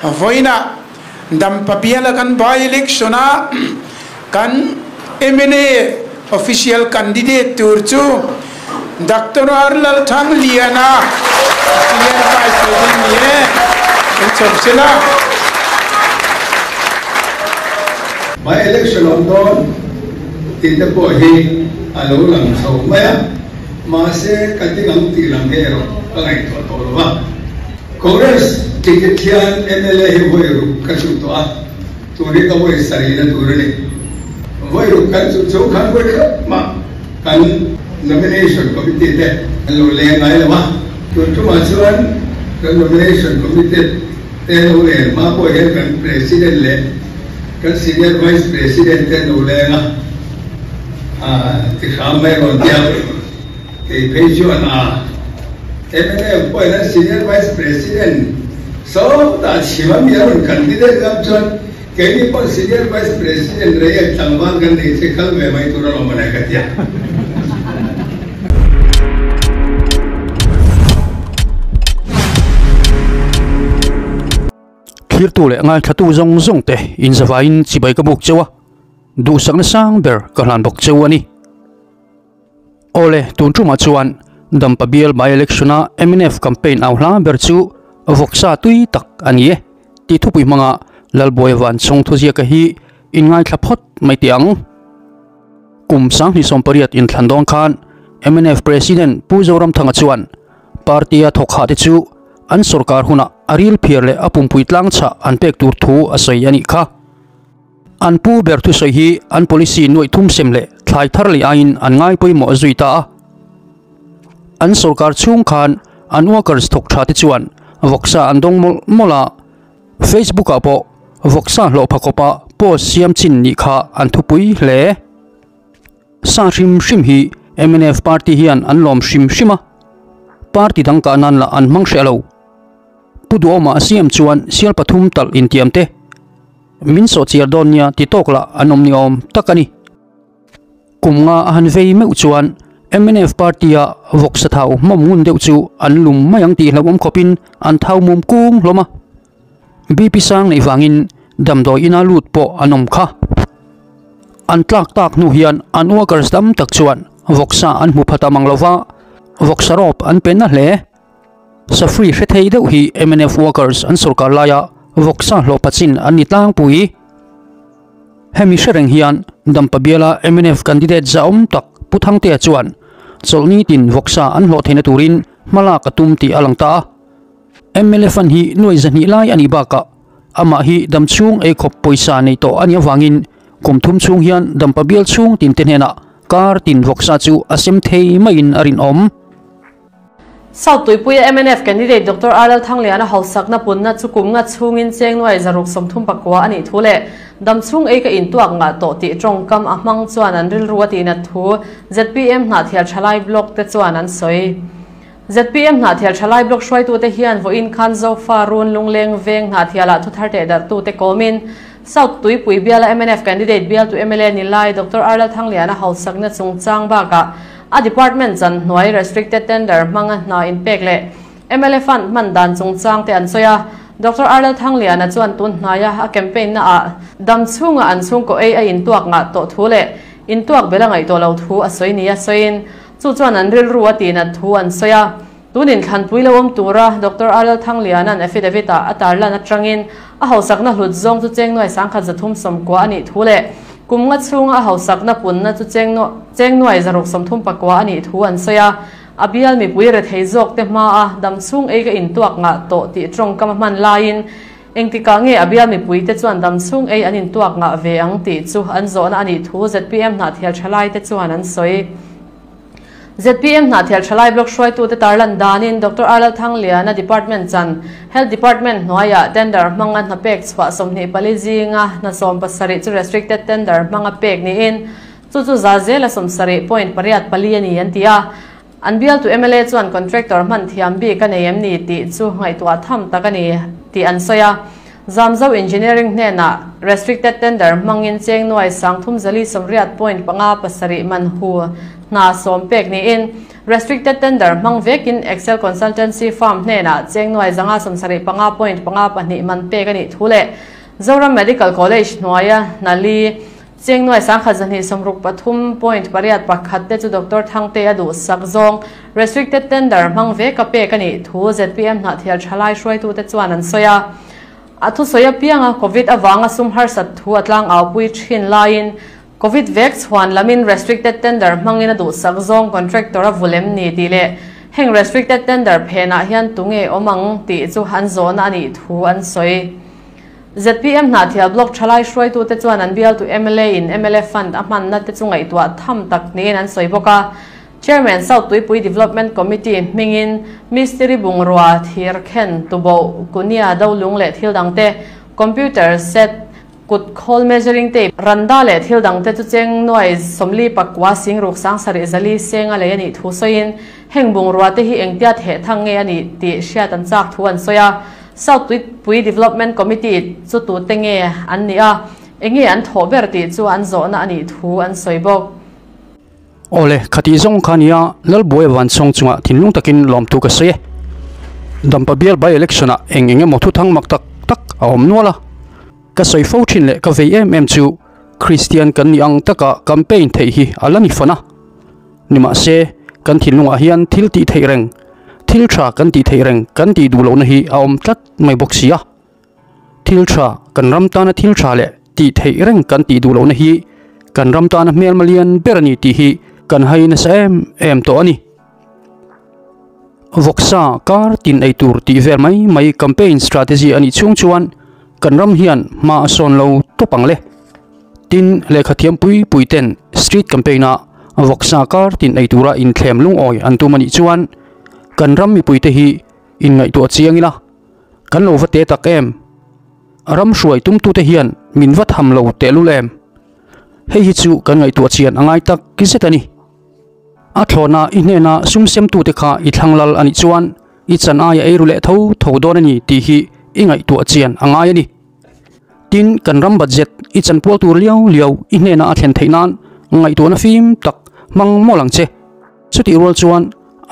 Vawiinah Dampa biala kan by-election a kan mla official candidate tur chu Doctor R Lalthangliana Senior Vice President ni e, kan chawm sela. By-election awm dawn tih te pawh hi a lo lang chho mai a, mahse ka ding ang tih lam hi erawh ka ngaihtuah tawh lo va. Congress ticket hian mla hi vawi ruk ka chuh tawh a, tun hi ka vawi sarihna tur a ni. Vawi ruk kan chuh chung khan vawi khat mah kan nomination committee te an lo leng ngai lo a, tun tumah chuan kan nomination committee te lo len hma pawh hian kan president leh kan senior vice president te an lo leng a, ti hram mai rawn tia. Kei phei chuan a mnf pawhin an Senior Vice President sawtah chhim a mi a rawn candidate ngam chuan keini pawh Senior Vice President Reiek tlangval kan nei che kal ve mai tur a lawm a ne ka ti a. Thlirtu leh ngaithlatu zawng zawng te inzavaiin chibai ka buk cheu a, duhsakna sang ber ka hlan bawk cheu a ni. Awle, tun tumah chuan Dampa bial by-election a mnf campaign au hla ber chu vawksa tui tak a ni e tih thupui hmanga Lalbuaia Vanchhawng thuziaka hi inngaithla phawt mai teh ang. Kum 2018 inthlan dawn khan mnf President Pu Zoramthanga chuan party-a thawk hah te chu an sorkar hunah a ril phiar leh a pumpui tlang chhah an pek tur thu a sawi a nih kha. An pu ber thusawi hi an policy nuaih thum sem leh thlai thar leh aiin an ngai pawimawh zui ta a. An sorkar chhung khan an workers thawk tha te chuan vawksa an dawng mawlh mawlh a, Facebook ah pawh vawksa hlawh pha kawpa post siam chin nih kha an thupui hle. Sa hrim hrim hi mnf party hian an lawm hrim hrim a, party dang kah nan lah an hmang hreh lo. Pu Duhawma a siam chuan sial pathum talh intiam te min sawhchiar dawn nia ti tawk lah an awm ni awm tak a ni. Kum nga a han vei meuh chuan mnf party-a vawksa thau hmawm ngun deuh chu an lum mai ang tih hlauhawm khawpin an thau mum kung hlawm a. BP sang neih vangin damdawi ina lut pawh an awm kha. An tlak tak hnu hian an workers tam tak chuan vawksa an hmu pha ta mang lova, vawksa rawp an pe na hle. Safri hre thei deuh hi mnf workers an sorkar laia vawksa hlawh pachin an ni tlangpui. Hemi hre reng hian Dampa biala mnf candidate zahawm tak Pu Thangtea chuan chawlhni tin vawksa an hlawh theihna turin hmalak a tum tih a lang ta a. Mla fund hi nuai zahnih lai a nih bakah amah hi damchhung eikhawp pawisa nei tawh a nih avangin kum thum chhung hian Dampa bial chhung tinte hnenah kar tin vawksa chu a sem thei maiin a rinawm. South Tuipuia mnf candidate Doctor R Lalthangliana hausakna punna chu kum nga chhungin cheng nuai 639 a nih thu leh damchhung ei ka intuak ngah tawh tih tawngkam a hmang chuan an rilru a tihnat thu zpm Hnahthial Thalai Block te chuan an sawi. Zpm Hnahthial Thalai Block hruaitute hian vawiin khan Zofa Run Lungleng Veng Hnahthialah thuthar teh darhtute kawmin South Tuipui biala mnf candidate bialtu mla ni lai Doctor R Lalthangliana hausakna chungchang bakah A department chan hnuai restricted tender hmanga hna inpek leh mla fund hman dan chungchang te an sawi a. Doctor R Lalthangliana chuan tun hnaia a campaign na ah dam chhunga an chhungkaw ei a intuak ngah tawh thu leh intuak bel a ngaih tawh lo thu a sawi nia sawiin chu chuan an rilru a tihnat thu an sawi a. Tun inthlanpui lo awm tura Doctor R Lalthangliana'n affidavit ah a tarlan atangin a hausakna hlut zawng chu cheng nuai 1390 a nih thu leh kum nga chhunga a hausakna punna chu cheng nuai 639 a nih thu an sawi a. A bial mipui rethei zawk te hmaa damchhung ei ka intuak ngah tawh tih tawngkam a hman laiin engtikah nge a bial mipui te chuan damchhung ei an intuak ngah ve ang tih chu an zawhna a nih thu zpm hnahthial thalai te chuan an sawi. Zpm Hnahthial Thalai Block hruaitute tarlan danin Doctor R Lalthangliana Department chan Health Department hnuaiah tender hmanga hna pek chhuah 24 zinga hna 17 chu restricted tender hmanga pek niin chu chu za zela 70.84 a ni an ti a. An bialtu mla chuan contractor hman thiam bik a nei em ni tih chu ngaihtuah tham tak a ni tih an sawi a. Zamzo Engineering hnenah restricted tender hmangin cheng nuai 3480.57 man hu hna sawm pek niin. Restricted tender hmang vekin Excel Consultancy firm hnenah cheng nuai 575 point panga pahnih man pek a nih thu leh Zoram Medical College hnuaia Nali cheng nuai 1263 point pariat pakhat te chu Doctor Thangtea duhsak zawng Restricted tender hmang veka pek a nih thu zpm Hnahthial Thalai hruaitute chuan an sawi a. A thusawi apianga Covid avanga sum harsat thu a tlang aupui thin laiin Covid vek chhuan lamin restricted tender hmangin a duhsak zawng contractor a vulem ni tih leh heng restricted tender phenah hian tunge awm ang tih chu an zawhna a nih thu an sawi. Zpm Hnahthial Block Thalai hruaitute chuan an bialtu mla in mla fund a hmanna te chu ngaihtuah tham tak niin an sawi bawk a. Chairman South Tuipui Development Committee hmingin Mistiri bungrua thir khen tuboh kunia dolung leh thil dangte computer set kut khawl measuring tape randa leh thil dangte chu cheng nuai sawmli pakua singruk sangsarih zali senga lei a nih thu sawiin heng bungrua te hi engtia theh thang nge a nih tih hriat an chak thu an sawi a. South Tuipui Development Committee chu tute nge an nih a, enge an thawh ber tih chu an zawhna a nih thu an sawi bawk. Awle, khatih zawng kha nia Lalbuaia van chhawng chungah thinlung takin lawmtu ka sawi e. Dampa bial by election ah eng eng emaw thuthang mak tak tak a awm nual a. Ka sawi fo thin leh ka vei em em chu Kristian kan nih ang taka campaign theih hi a la ni fan a. Nimahse, kan thinlungah hian thil tih theih reng, thil tha kan tih theih reng kan tih duh lohna hi a awm tlat mai bawk si a. Thil tha, kan ram tana thil tha leh tih theih reng kan tih duh lohna hi kan ram tana hmelma lian ber a ni tih hi kan hai nasa em em tawh a ni. Vawksa kar tin ei tur tih vel mai mai campaign strategy a nih chhung chuan kan ram hian hma a sawn lo tawp ang le. Tin, lehkha thiam pui pui ten street campaign a vawksa kar tin ei tura inthlem lungawi an tum a nih chuan kan ram mipuite hi inngaihtuah chiang ila. Kan lo va te tak em? Ram hruai tumtute hian min va tham lo tehlul em? Hei hi chu kan ngaihtuah chian a ngai tak zet a ni. A thlawna i hnena sum semtute kha i thlang lal a nih chuan i chan aia eiru leh tho tho dawn a ni tih hi i ngaihtuah chian a ngai a ni. Tin, kan ram budget i chanpual tur liau liau i hnena a thlen theih nan ngaihtuahna fim tak hmang mawlh ang che. Chutih rual chuan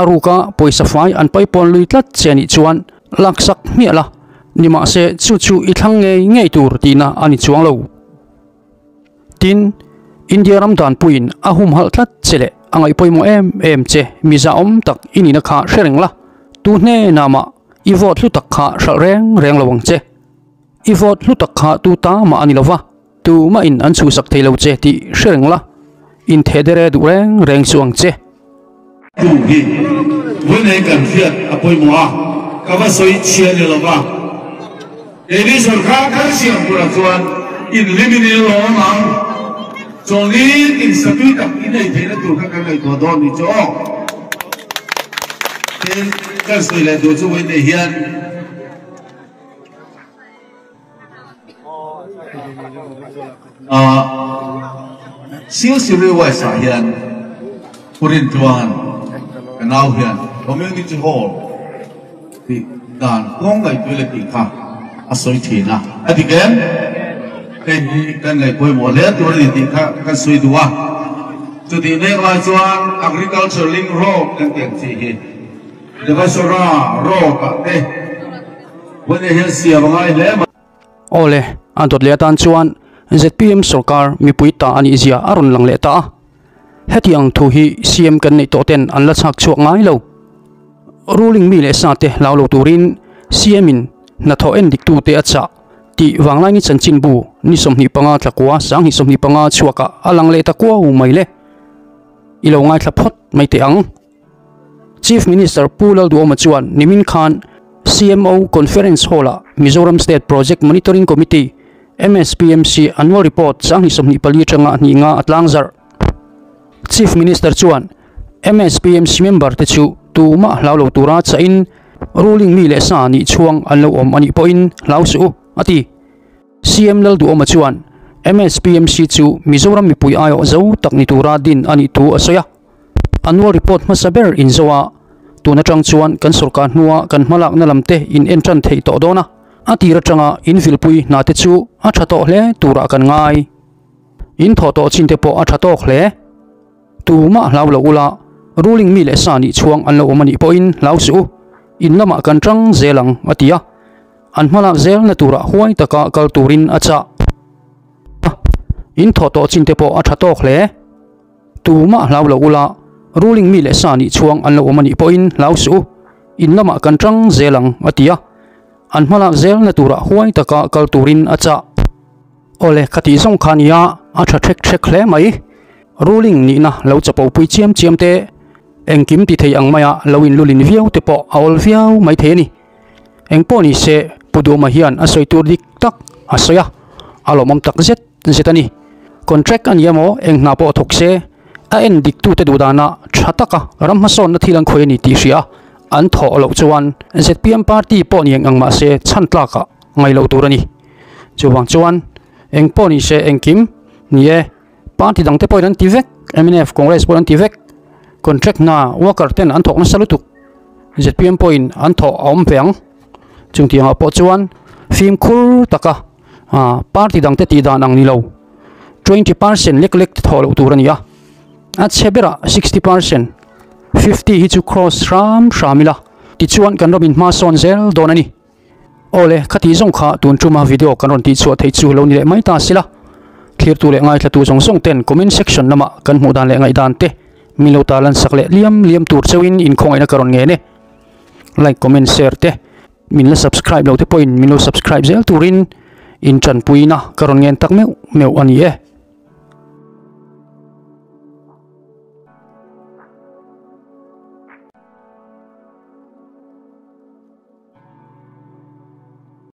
a ruka pawisa fai an paipawn lui tlat che anih chuan laksak hmiah la, nimahse chu chu i thlang ngei ngei tur tihna a ni chuang lo. Tin, India ram danpuiin a humhalh tlat che leh a ngaihpawimawh em em che miza awm tak i nihna kha hre reng la, tu hnenah mah i vote hlu tak kha hralh reng reng lo ang che. I vote hlu tak kha tu ta mah a ni lo va. Tumah in an chhuhsak thei lo che tih hre reng la, in theh dere duh reng reng chu ang che. Tu hi vawinei kan hriat a pawimawh a, ka va sawi chhia ni lo va. Keini sorkar thar siam turah chuan in hlim in in lawm ang. Chawlni tin satui tak in ei theihna tur kha kan ngaihtuah dawn ni chu aw. Tin, kan sawi leh duh chu vawinei hian. Silsiri West ah hian Pu Rintluanga'n ka nau hian Community Hall tih dan kawng ngaihtuah leh tih kha a sawi thin a, a dik em? Hei hi kan ngaihpawimawh hle tur a ni tih kha kan sawi duh a. Chutih mek lai chuan Agriculture Link Road kan tih ang chi hi Devasora Road ah te Vawiin hian siam a ngai hle mai. Aw le, a dawt leh atan chuan zpm sorkar mipui ta a nih zia a rawn lang leh ta a. Heti ang thu hi CM kan neih tawh ten an la chhak chhuak ngai lo. Ruling mi leh sa te hlau lo turin CM in hnathawh en dik tu te a chah tih vanglaini chanchinbu ni 25 tlakua 2025 chhuakah a lang leh ta kuau mai le. I lo ngaithla phawt mai teh ang. Chief Minister Pu Lalduhoma chuan nimin khan CMO Conference Hall-ah Mizoram State Project Monitoring Committee, MSPMC, Annual Report 2024 atanga hnih nga a tlangzarh. Chief Minister chuan MSPMC member te chu tumah hlau lo tura chahin ruling mi leh sa nih chhuang an lo awm a nih pawhin hlau suh u, a ti. CM Lalduhoma chuan MSPMC chu Mizoram mipui aiawh zo tak ni tura din a nih thu a sawi a. Annual report hmasa ber in zo a, tun atang chuan kan sorkar hnua kan hmalakna lam te in en tan theih tawh dawn a, a tir atanga in vilpui hna te chu a tha tawh hle turah kan ngai. In thawh tawh chin te pawh a tha tawk hle. Tumah hlau lo ula, Ruling mi leh sa nih chhuang an lo awm a nih pawhin hlau suh u, in lamah kan tang zel ang, a ti a. An hmalak zelna turah huai taka kal turin a chah. In thawh tawh chin te pawh a tha tawk hle. Tumah hlau lo ula, ruling mi leh sa nih chhuang an lo awm a nih pawhin hlau suh u, in lamah kan tang zel ang, a ti a. An hmalak zelna turah huai taka kal turin a chah. Awle, ka tih zawng kha nia, a tha ṭhek ṭhek hle mai. Ruling nihna lo chapo pui chiam chiam te, engkim ti thei ang maia lo inlulin viau te pawh a awl viau mai thei a ni. Eng pawh ni se, Pu Duhma hian a sawi tur dik tak a sawi a, a lawmawm tak zet zet a ni. Contract a ni emaw, eng hna pawh thawk se, a en diktute duh dana tha taka ram hmasawnna thil an khawi a ni tih hria an thawh loh chuan zpm party pawh ni eng ang mah se chhan tlakah ngaih loh tur a ni. Chuvang chuan eng pawh ni se engkim ni e, party dangte pawhin an ti vek, mnf, Congress pawhin an ti vek, contract hna worker ten an thawk nasa lutuk. Zpm pawhin an thawh a awm ve ang. Chungtiangah pawh chuan fimkhur taka party dangte tih dan ang ni lo 20% lek lek te thawh loh tur a ni a. A chhe berah 60%, 50 hi chu cross hram hram ila tichuan kan rawmin hma sawn zel dawn a ni. Awle, khati zawng kha tun tuma video kan rawn tihchhuah theih chu lo ni leh mai ta sila. Thlirtu leh ngaithlatu zawng zawng ten comment section lamah kan hmuh dan leh ngaihdan te min lo tarlan sak leh liam liam tur chauhin inkhawngaihna ka rawn ngen e. Like, comment, share te min la subscribe lo te pawhin min lo subscribe zel turin in tanpuina ka rawn ngen tak meuh meuh a ni e.